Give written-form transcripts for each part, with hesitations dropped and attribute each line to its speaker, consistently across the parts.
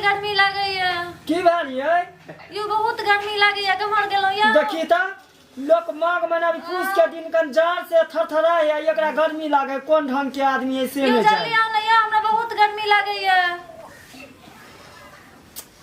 Speaker 1: गर्मी लागैया।
Speaker 2: की भेल यै?
Speaker 1: यौ बहुत गर्मी लागैया, कम्हर गेलहुँ यौ?
Speaker 2: देखी तऽ लोक माघ महीना अभी पूस के दिन कन जाड़ से थरथरा है, एकरा गर्मी लागे, कोन ढंग के आदमी है से
Speaker 1: यौ
Speaker 2: नहीं
Speaker 1: जल्दी
Speaker 2: जाने।
Speaker 1: आउ ने यौ, हमरा बहुत गर्मी लागैया।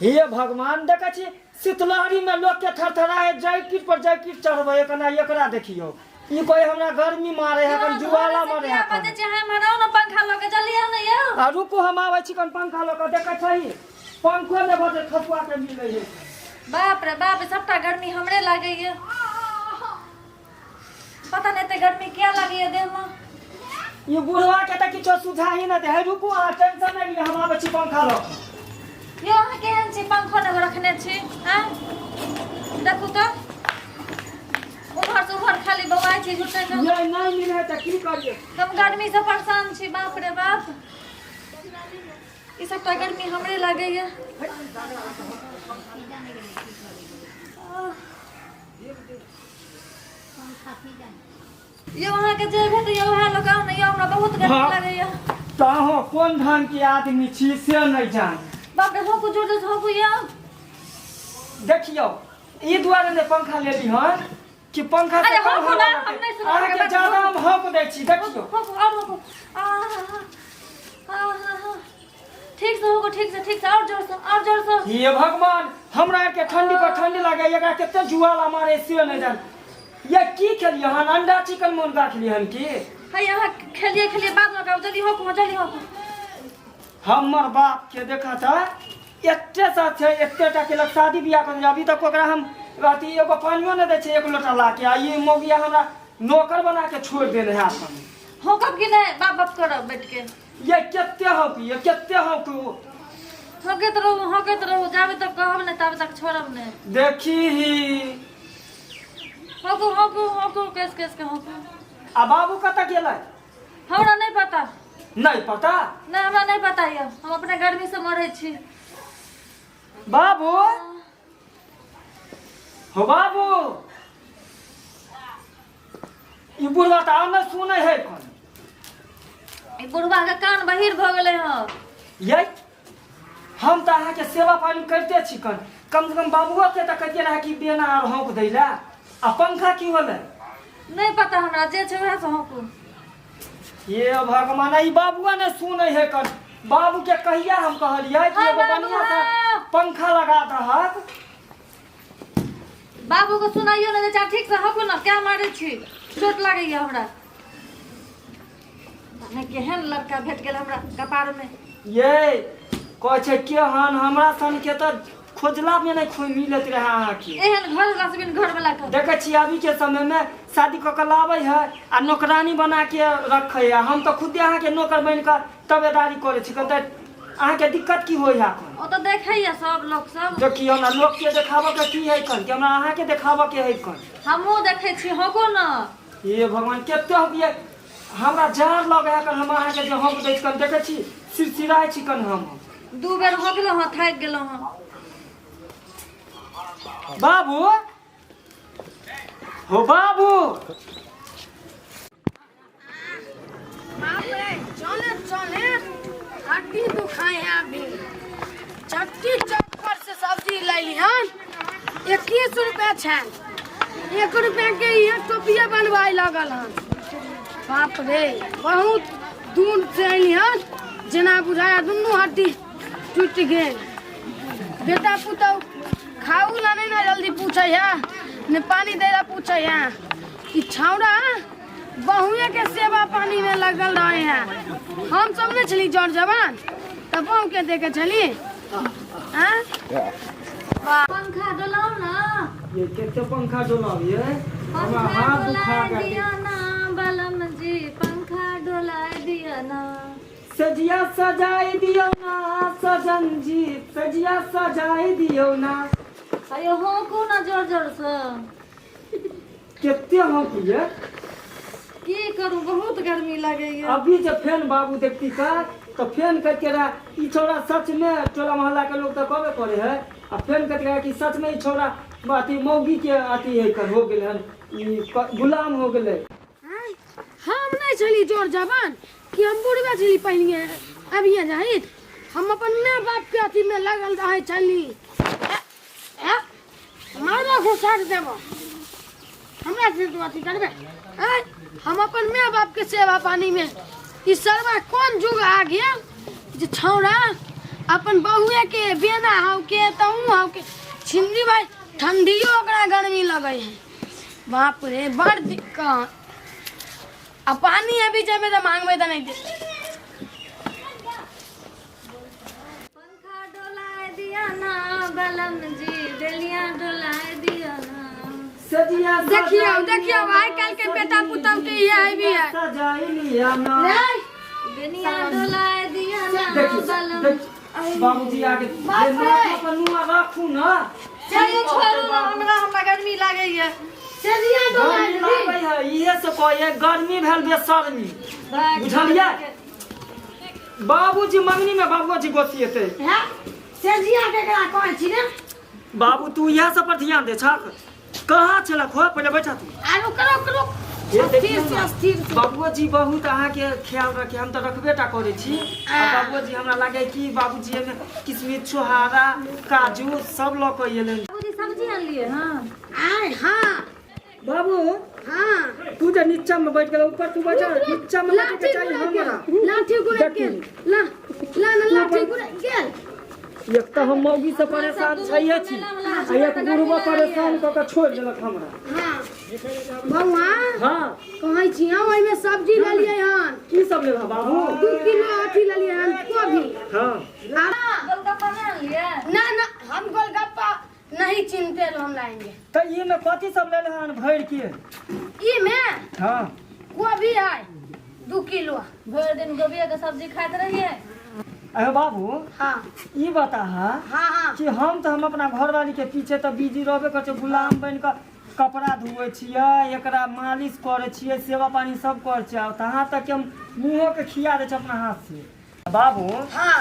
Speaker 2: हे भगवान, देखै छी शीतलहरी में लोक के थरथरा है, जैकेट पर जैकेट चढ़बै एकना, एकरा देखियौ ई कोई हमरा गर्मी मारे है, कन जुआला मारे है
Speaker 1: बजे छै हम हराउ ने पंखा लऽ के, जल्दी आउ ने यौ।
Speaker 2: आ रुकू, हम आबै छी कन पंखा लऽ कऽ। देखै छही पंखो नहि भजे खसुआ के मिलै है।
Speaker 1: बाप रे बाप, सबटा गर्मी हमरे लागैया, पता नहि एते गर्मी किया लागैया देह में।
Speaker 2: ई बुढ़वा के तऽ किछो सुझा ही नहि दे है। रुकू अहाँ, टेंशन नहि लिअ, हम आबै छी पंखा लऽ कऽ।
Speaker 1: यौ अहाँ केहन छी, पंखो नहि रखने छी? आँय देखू तऽ, उम्हर से उम्हर खाली बौआइ छी झूठे के।
Speaker 2: ये नहि मिले तऽ की करियै?
Speaker 1: हम गर्मी से परेशान छी। बाप रे बाप, ई सबटा गर्मी हमरे लागैया। यौ अहाँके जे भेटैया उएह लऽ कऽ आउ ने यौ, हमरा बहुत गर्मी लागैया।
Speaker 2: तऽ अहाँ कोन ढंग के आदमी छी से नहि जान।
Speaker 1: बाप रे, होकू जोर जोर से होकू यौ।
Speaker 2: देखियौ, ई दुआरे नहि पंखा लेली हन कि पंखा से
Speaker 1: अरे
Speaker 2: कम
Speaker 1: होकू
Speaker 2: हवा
Speaker 1: ना,
Speaker 2: लगतै।
Speaker 1: हम नहि सुनब
Speaker 2: अहाँके
Speaker 1: अहाँके बात।
Speaker 2: ज्यादा हम हौक दै छी, देखियौ।
Speaker 1: होकू और होकू। आ हा हा हा, ठीक से होकू, ठीक से, ठीक से, और जोर से, और जोर से।
Speaker 2: हे भगवान, हमरा आरके ठंडी पर ठंडी लागे, एकरा कते जुआला मारे से नहि जान। ये की खेलियै हन? अंडा चिकन मोन राखलियै हन की?
Speaker 1: है अहाँ खेलिए खेलिए, बाद में गाओ, जल्दी होकू, जल्दी होकू।
Speaker 2: हमर बाप के देखा तऽ एते सा छै, एते टा केलक शादी बियाह कर, अभी तक ओकरा हम अथी एगो पानियो नहि दै छै एक लोटा ला के, आ ई मौगिया हमरा नौकर बना के छोड़ि देने है अपन।
Speaker 1: होकब कि नहि? बाप बाप करब बैठ के।
Speaker 2: ये कते हौक, ये कते हौक।
Speaker 1: हौकैत रहू, हौकैत रहू, जाबे तक कहब नहि ताबे तक छोड़ब नहि।
Speaker 2: देखी ही।
Speaker 1: हौकू हौकू हौकू, केस केस के हौकू।
Speaker 2: आ बाबू कतऽ गेलै?
Speaker 1: हमरा नहि पता।
Speaker 2: नहि पता?
Speaker 1: नहि, हमरा नहि पता यऽ, हम अपने गर्मी से मरै छी।
Speaker 2: बाबू हो बाबू, ई बुढ़वा तऽ आब नहि सुनै है कोन।
Speaker 1: ई बुढ़वा के कान बहिर भऽ गेलै हँ।
Speaker 2: यै, हम तऽ अहाँके सेवा पानी करिते छी, कन कम से कम बाबुओ के तऽ कहिए रहए कि बेना आर हौंक दै लए। आ पंखा की होलै?
Speaker 1: नहि पता हमरा, जे छै उएह से हौंकू।
Speaker 2: हे भगवान, ई बाबुआ नहि सुनै है कन। बाबू के कहिया हम कहलियै कि
Speaker 1: हाँ,
Speaker 2: एगो
Speaker 1: बाबू,
Speaker 2: बढ़िया सा
Speaker 1: हाँ।
Speaker 2: पंखा लगा दहक।
Speaker 1: बाबू के सुनाइयो नहि दै छै। ठीक से हौंकू ने, क्या मारै छी, चोट लागैया हमरा। नहि केहन लड़का भेट गेल हमरा कपार में।
Speaker 2: ये कहै छै केहन हमरा सन के तऽ खोजला में नहि खो मिलैत रहे अहाँके।
Speaker 1: एहन घर वाला से बिन घर वाला के।
Speaker 2: देखै छी अभी के समय में शादी कऽ के लाबै है आ नौकरानी बना के रखै है। हम तऽ खुदे अहाँके नौकर बनि कऽ तबेदारी करै छी, कहते अहाँके दिक्कत की होइ है एखन?
Speaker 1: ओ तऽ देखैया सब लोक सब।
Speaker 2: देखियौ ने, लोक के देखाबऽ के की है कन, कि हमरा अहाँके देखाबऽ के है कन?
Speaker 1: हमहूँ देखै छी, हौको ने।
Speaker 2: हे भगवान, कते होइए हमरा जाड़ लगे है कन, हम अहाँके जे हौक दै छी कन, देखै छी सिरसिराइ छी कन हम।
Speaker 1: दू बेर हौकलहुँ हँ, थाकि गेलहुँ हँ।
Speaker 2: बाबू हो बाबू।
Speaker 3: बाप रे, चले चले हड्डी दुखाए हैं अभी। चट्टी चौक पर से सब्जी लैली हन, 21 रुपया छैन, 1 रुपया के यहाँ टोपिया बनवाए लगल हन। बाप रे, बहुत दूर से अयली हन, जेना बुझाया दुनू हड्डी टूटि गेल। बेटा पुतहु खाऊ ला नहीं ना जल्दी पूछे है, ने पानी दे ला पूछे है। ई छौड़ा बहुए के सेवा पानी में लगल रहे हैं। हम सब नहीं छली जर जवान तब बहु के देखे छली हाँ?
Speaker 1: पंखा डोलाउ ना।
Speaker 2: ये कते पंखा डोलाउ ये, हमरा
Speaker 1: पंखा
Speaker 2: हाथ दुखा
Speaker 1: डोलाय
Speaker 2: गेल।
Speaker 1: दिया ना बलम जी, पंखा डोलाय दिया ना।
Speaker 2: सजिया सजाई दियौ ना सजन जी, सजिया सजाई दियौ ना।
Speaker 1: अयो हौकू ना जोर जोर से।
Speaker 2: कते हौकिए?
Speaker 1: की करू, बहुत गर्मी लगैया।
Speaker 2: अभी जे फेन बाबू देखती का तो फेन कहते रहा ई छौड़ा सच में, टोला मोहल्ला के लोग तो कहबे करे है, आ फेन कहते रहा कि सच में ई छौड़ा अथी मौगी के अथी है कर हो गेल हन, ई गुलाम हो गेलै।
Speaker 3: आँय, हम नहीं छली जोर जवान कि हम बुढ़बे छली पहिलिए अभिये जाहित हम अपन माय बाप के अथी में लगल रहे छली। मारा घुसा देबो हमरा से तू अथी करबे। आँय, हम अपन माय बाप के सेवा पानी में ई सरवा कोन जुग आ गेल जे छौड़ा अपन बहुए के बेना हव के तहु हव के छिंदी भाई ठंडियो ओकरा गर्मी लगै है। बाप रे बड़ दिक्कत। आ पानी अभी जेबे तऽ मांगबे तऽ नहि देतै।
Speaker 1: पंखा डोलाय दिया ना बलम जी बेलिया डोलाय दिया ना।
Speaker 2: सजिया
Speaker 3: देखियौ
Speaker 2: सजाई
Speaker 3: देखियौ
Speaker 2: लिया
Speaker 3: आइ काल्हि के बेटा पुतहु के इएह आबि है।
Speaker 2: सजाई लिया ना।
Speaker 3: नहीं
Speaker 1: बेनिया डोलाय दिया ना
Speaker 2: देखियौ
Speaker 1: बलम।
Speaker 2: देखियौ बाबूजी आगे
Speaker 3: बाप
Speaker 2: जे
Speaker 3: रे।
Speaker 2: माथा पर नुआ राखू ना।
Speaker 1: चलो छोड़ू ना हमरा हमरा गर्मी लागैया।
Speaker 3: सजिया डोलाय
Speaker 2: गर्मी लागै है इहे से कहै गर्मी भेल बेसरमी बुझलियै। बाबूजी मंगनी में बाबूजी गोसिएतै।
Speaker 3: हैं सजिया केकरा कहै छी रे?
Speaker 2: बाबू तू इएह सब पर ध्यान दे छक कहाँ छलक हो पहिले बैठा तू।
Speaker 3: आ रुक रुक रुक
Speaker 2: ये
Speaker 3: अस्थिर
Speaker 2: देखियौ
Speaker 3: से
Speaker 2: ना,
Speaker 3: अस्थिर से।
Speaker 2: बाबूजी बहुत अहाँके ख्याल रखे हम तऽ रखबे टा करै छी। आ बाबूजी हमरा लागै कि बाबूजी एहिमे किशमिश छोहारा काजू सब लऽ कऽ एलनि।
Speaker 1: बाबूजी सब्जी आनलियै हँ?
Speaker 3: आय हाँ
Speaker 2: बाबू
Speaker 3: हाँ
Speaker 2: तू जे नीचा में बैठ गेल ऊपर तू बैठ नीचा में बैठ के
Speaker 3: लाठी
Speaker 2: चाही
Speaker 3: गुड़ै
Speaker 2: हमरा।
Speaker 3: गेल लाठी गुड़ै गेल ला ला ना लाठी गुड़ै गेल।
Speaker 2: एक तऽ हम मौगी से परेशान छैहे छी आ एक गुरुबो परेशान कऽ के छोड़ि देलक हमरा।
Speaker 3: हाँ बौआ
Speaker 2: हाँ
Speaker 3: कहै छी हम ओहिमे सब्जी लेलियै हन।
Speaker 2: की सब लेलह बाबू?
Speaker 3: 2 किलो अथी लेलियै हन कोबी।
Speaker 2: हाँ
Speaker 1: गोलगप्पा नहि आनलियै?
Speaker 3: ना ना हम गोलगप्पा नहीं चिनते रहो हम लाएंगे।
Speaker 2: तऽ ई में कथी सब लेलह हन भरि के?
Speaker 3: ई में
Speaker 2: हाँ
Speaker 3: कोबी है 2 किलो।
Speaker 1: भरि दिन गोबिये के सब्जी खाइत रहियै।
Speaker 2: अरे बाबू
Speaker 3: हाँ
Speaker 2: ई बता हा
Speaker 3: हाँ हाँ
Speaker 2: कि हम तऽ हम अपना घरवाली के पीछे तऽ बिजी रहबे करै छियै गुलाम बनि कऽ कपड़ा धोबै छियै एकरा मालिश करै छियै सेवा पानी सब करै छियै आ तहाँ तक कि हम मुँहो के खिया दै छियै अपना हाथ से। बाबू
Speaker 3: हाँ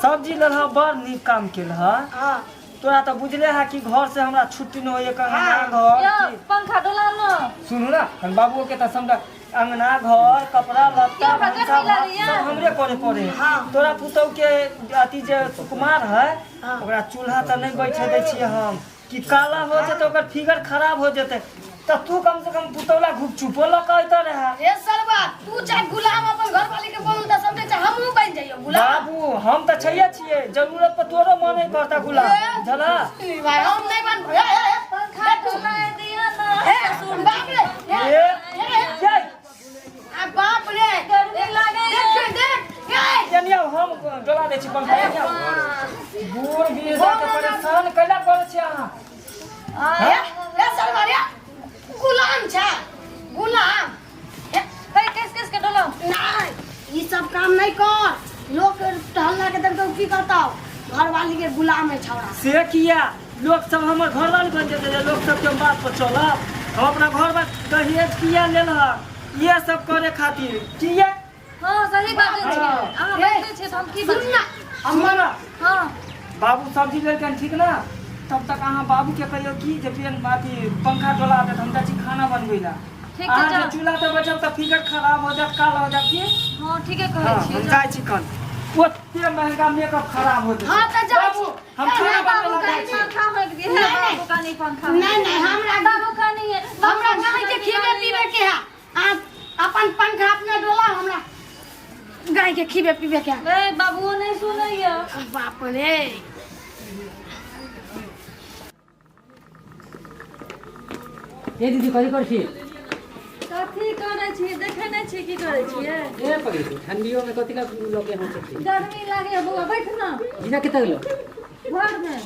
Speaker 2: सब्जी लेलह बड़ नीक काम केलह।
Speaker 3: हाँ
Speaker 2: तोरा तऽ बुझले है कि घर से हमरा छुट्टी न होइए अंगना घर
Speaker 1: यौ पंखा डोला न।
Speaker 2: सुनू ना हम बाबू के तऽ समझा अंगना घर कपड़ा लत्ता
Speaker 1: हमरा
Speaker 2: भनसा
Speaker 1: गर्मी
Speaker 2: भात
Speaker 1: लागैया।
Speaker 2: सब हमरे करे पड़े।
Speaker 3: हाँ।
Speaker 2: तोरा पुतहु के अथी जे सुकुमार है
Speaker 3: हाँ।
Speaker 2: ओकरा चूल्हा तऽ नहि बैठे दै छियै हम कि काला हो जेतै ओकर फिगर खराब हो जेतै तऽ तू कम से कम पुतौला घुपचुपो लऽ कऽ अयतऽ रहए।
Speaker 3: रे सरवा तू चाहे गुलाम अपन घरवाली के बनू तऽ समझे चाहे हमहूँ बनि जइयो गुलाम।
Speaker 2: बाबू हम तऽ छैहे छियै जरूरत पर तोरो मन नहि करता गुलाम बुझलह।
Speaker 3: ई भाई हम नहीं बन ए, ए, ए,
Speaker 1: पंखा डोलाय दिया ना
Speaker 3: ए, बाप रे ए,
Speaker 2: ए, ये,
Speaker 3: आ बाप रे
Speaker 1: गर्मी लागैया।
Speaker 3: देख देख ए
Speaker 2: एने आउ, हम डोला दै छी पंखा एने आउ। बूढ़ बिरधा के परेशान कैला करै छी अहाँ?
Speaker 3: ए, ए सरवा रे गुलाम छै गुलाम। ए,
Speaker 1: हे केस केस के डोलाउ।
Speaker 3: नहीं ई सब काम नहीं कर लोग टहलना के देखतो की करता घरवाली के गुलाम है छौड़ा।
Speaker 2: से किया लोग सब हमर घरवाली बन जेतै जे लोग सबके हम बात पर चलब। हम अपना घर बार दहेज किया लेलह ये सब करे खातिर किया?
Speaker 1: हाँ सही बात छै।
Speaker 2: हाँ।
Speaker 1: अहाँ बैठे छियै तऽ हम की
Speaker 3: सुन
Speaker 1: बजबै?
Speaker 3: ना
Speaker 2: सुन ना
Speaker 1: हाँ
Speaker 2: बाबू सब्जी लेलकनि ठीक ना तब तक अहाँ बाबू के कहियौ कि जे पेन अथी पंखा डोला देत हम जाइ छी खाना बनबै ला।
Speaker 1: ठीक छै,
Speaker 2: अहाँ जे
Speaker 1: जाउ।
Speaker 2: चूल्हा पर बैठब तऽ फिगर खराब हो जायत काला हो जायत की?
Speaker 1: हाँ ठीके कहै
Speaker 2: हाँ,
Speaker 1: छियै
Speaker 2: हम जाइ छी कन ओते महंगा मेकअप खराब हो जेतै।
Speaker 3: हाँ तऽ जाइ
Speaker 2: बाबू
Speaker 3: छी।
Speaker 2: हम खाना
Speaker 3: बाबू,
Speaker 2: बनबै ला जाइ छी।
Speaker 1: पंखा होइक दियै
Speaker 3: नहीं,
Speaker 1: बाबू कनी पंखा
Speaker 3: नहीं नहीं हमरा
Speaker 1: बाबू कनी
Speaker 3: हमरा गाय के खिबे पीबे के है। आ अपन पंखा अपने डोला हमरा गाय के खिबे पीबे के है।
Speaker 1: ए बाबू नहीं सुनैया।
Speaker 3: बाप रे
Speaker 4: ए दीदी कथी करै छी?
Speaker 1: कथी करै छी देखै नहि छी की करै छियै?
Speaker 4: ए पकड़ी छी ठंडियो में कथी ला लऽ के हाँकै छी?
Speaker 1: गर्मी लागै बौआ बैठ ना।
Speaker 4: जीजा कतऽ गेलो?
Speaker 1: घर में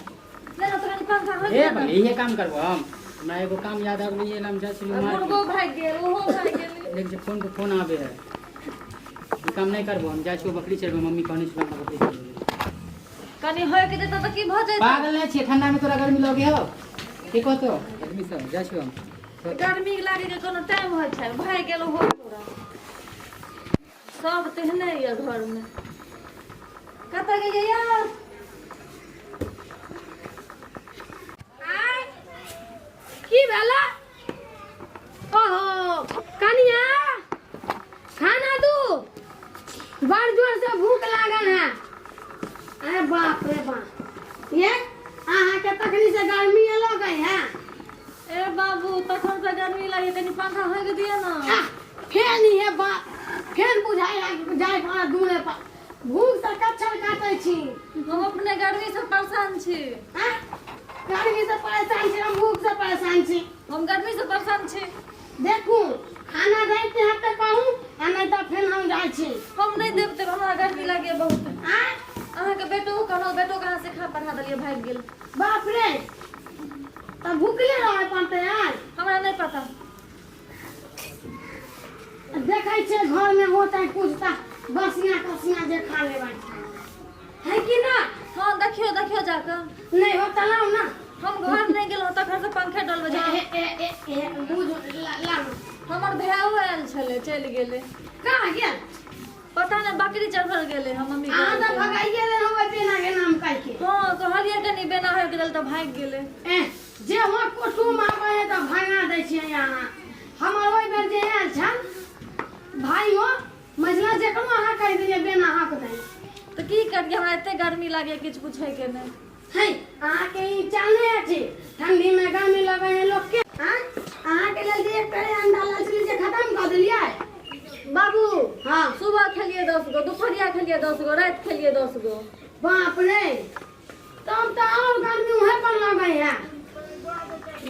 Speaker 1: ले ना तो कनी पंखा होइक
Speaker 4: ए
Speaker 1: दिअ ना।
Speaker 4: पगली इहे काम करबो हम। हमरा एगो काम याद आबि गेल हम जाइ छी
Speaker 1: मुर्गो
Speaker 4: मार्केट।
Speaker 1: भागि गेल ओहो भागि गेल।
Speaker 4: देख जे फोन पर फोन आबे है। ई काम नहि करबो हम जाइ छी बकरी चरबै मम्मी कहने छलै हमरा बकरी चरबै।
Speaker 1: कनी होइक देतौ तऽ की भऽ जेतौ?
Speaker 4: पागल नहि छियै ठंडा में तोरा गर्मी लगे हौ? के कहतौ आदमी सब जाइ छी हम।
Speaker 1: गर्मी लागे के कोनो टाइम होइ छै भागि गेल ओहो पूरा। सब तेहने यऽ घर में। कतऽ गेलियै यौ?
Speaker 3: आय की भेला? ओहो कनिया खाना दू बड़ जोर से भूख लागल है।
Speaker 1: पंखा होइके दिअ ने।
Speaker 3: आह, फेन इहे बात फेन बुझाइ जाय पड़ा दूरे पर भूख से कच्छर काटै छी।
Speaker 1: हम अपने गर्मी से परेशान छी।
Speaker 3: आँ? गर्मी से परेशान छी, हम भूख से परेशान छी।
Speaker 1: हम गर्मी से परेशान छी।
Speaker 3: देखू खाना दैते है तऽ कहू आ नहि तऽ फेन हम जाइ छी।
Speaker 1: हम नहि देब तेब, हमरा गर्मी लागे बहुत।
Speaker 3: आँ?
Speaker 1: अहाँके बेटो कहलहुँ, बेटो कहाँ से खा पढ़ा देलियै, भागि गेल।
Speaker 3: बाप रे, तऽ भूखले रहै पड़तै आइ।
Speaker 1: हमरा नहि पता।
Speaker 3: देखै छियै घरमे होतै कुछ तऽ बसिया कसिया जे खा लेबै है कि ना?
Speaker 1: हाँ, देखियो देखियो जाकऽ।
Speaker 3: नहि हो तऽ लाउ ना।
Speaker 1: हम घर नहि गेलहुँ तखन से पंखे डोलबै
Speaker 3: ए,
Speaker 1: जाउ।
Speaker 3: ए, ए, ए, ए, बुझ लाउ।
Speaker 1: हमर भायो आयल छलै, चलि गेलै।
Speaker 3: कहाँ गेल?
Speaker 1: पता नहि, बकरी चढ़ल गेलै हम मम्मी
Speaker 3: अहाँ तऽ
Speaker 1: कहलकै।
Speaker 3: भगाइए देलहुँ ओहि बेना के नाम कहिके।
Speaker 1: हाँ, कहलियै कनि बेना होइके गेल तऽ भागि गेलै।
Speaker 3: ए, जे हो कुटुम आबै है तऽ भगा दै छियै अहाँ। हमर ओहि बेर जे आयल छल भाई हो मझला, जकरो अहाँ कहि देलियै बेना हक दै।
Speaker 1: तऽ की करियै, हमरा एते गर्मी लागैए किछु पूछैके नहि
Speaker 3: है। अहाँके ई चाल नहि अछि, ठंडी में गर्मी लगै है लोकके। आँय, अहाँके लेल जे एक ट्रे अंडा लाल छलै जे खतम कऽ देलियै।
Speaker 1: बाबू।
Speaker 3: हाँ।
Speaker 1: सुबह खेलियै 10 गो, दुपहरिया खेलियै 10 गो, राति खेलियै 10 गो।
Speaker 3: बाप रे, तब तऽ आओर गर्मी उहे पर लगै है।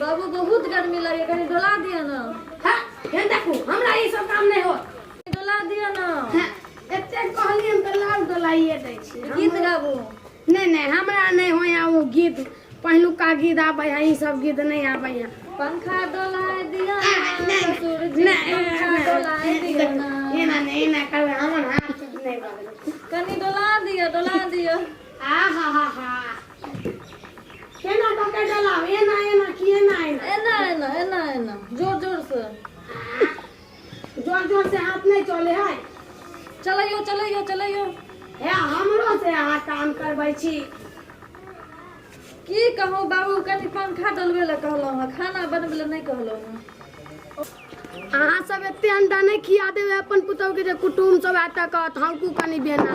Speaker 1: बाबू, बहुत गर्मी लागैए, कनि डोला दिअ ने।
Speaker 3: हाँ, हे देखू, हमरा ई सब काम नहि होत।
Speaker 1: डोला दिअ ने।
Speaker 3: हाँ, एतेक कहलियै हम तऽ लाल डोलाइए दै छी।
Speaker 1: गीत गाबू।
Speaker 3: नहि नहि, हमरा नहि होइए ओ गीत। पहिलुका गीत आबै है, ई सब गीत नहि आबै है।
Speaker 1: पंखा डोलाय दिअ ने ससुर जी, पंखा डोलाय दिअ ने।
Speaker 3: एना नहि, एना करबै हमर हाथ नहि बदलै।
Speaker 1: कनि डोला दिअ, डोला दिअ।
Speaker 3: आ हा हा हा, केना कऽ के डोलाब? एना एना कि एना एना?
Speaker 1: एना एना, एना एना, जोर जोर से।
Speaker 3: जोर जोर से हाथ नहि चले है।
Speaker 1: चलैयो चलैयो चलैयो।
Speaker 3: हे, हमरो से अहाँ काम करबै छी।
Speaker 1: की कहूँ बाबू, कनि पंखा डोलबै लए कहलहुँ हँ, खाना बनबै लए नहि कहलहुँ हँ।
Speaker 3: अहाँ सब एते अंडा नहि खिया देबै अपन पुतहु के जे कुटुम सब आयत तऽ कहत हौकू कनि बेना।